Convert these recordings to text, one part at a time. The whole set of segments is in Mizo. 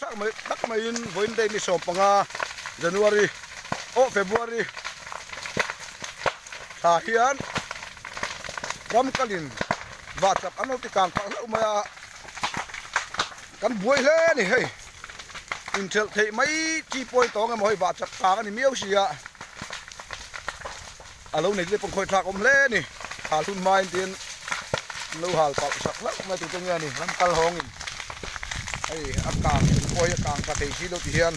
Tak mai tak maiin vawiin day ni 15 January aw February thla hian ram kalin vah chak an lo ti kang phah hlauh mai a kan buai hle a ni hei inthelh theih mai chi pawhin tawng emaw hei vah chak kang a ni miau si a a lo nei te pawh khawi thlak awm hle a ni hal hun hmain tiin an lo hal palh sak hlauh mai tur te nge a ni ram kal hawngin hei a kang chung pawh hi a kang tha thei si lo ti hian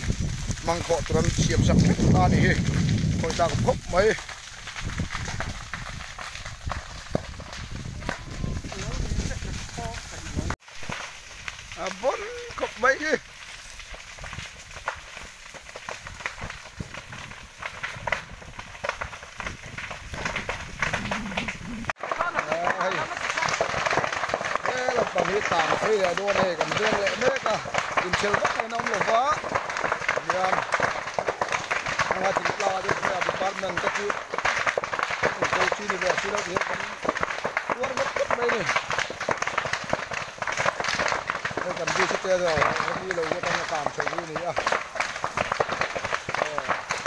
mangkhawh tur an siam sak vek ta a ni hi khawi thlak awm khawp mai. A bon khawp mai hi. He lampang hi tlang phei leh dawn hei kan veng leh mek a inchhel vak hian a awm lo va hian anga thingtlang ah te chuan department te chu inchei chi ni ve si lo ti hian kan tuar ngawt ngawt mai a ni. Hei kan bus te erawh hemi lo atanga kang chho hi a ni a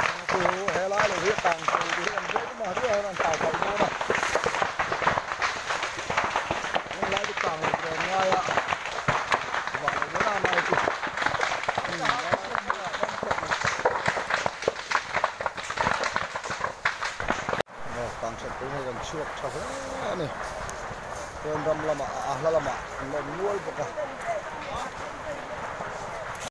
aw chu helai lo hi a kang chho tur hi kan veng emaw hriat hian an tau palh dawn a helai chu kang lo tur an ngai a vah lo dawn a nai chu aw kang chho tur hi kan chhuak tha hle a ni. Chuan ram lamah a hla lamah an awm nual bawk a.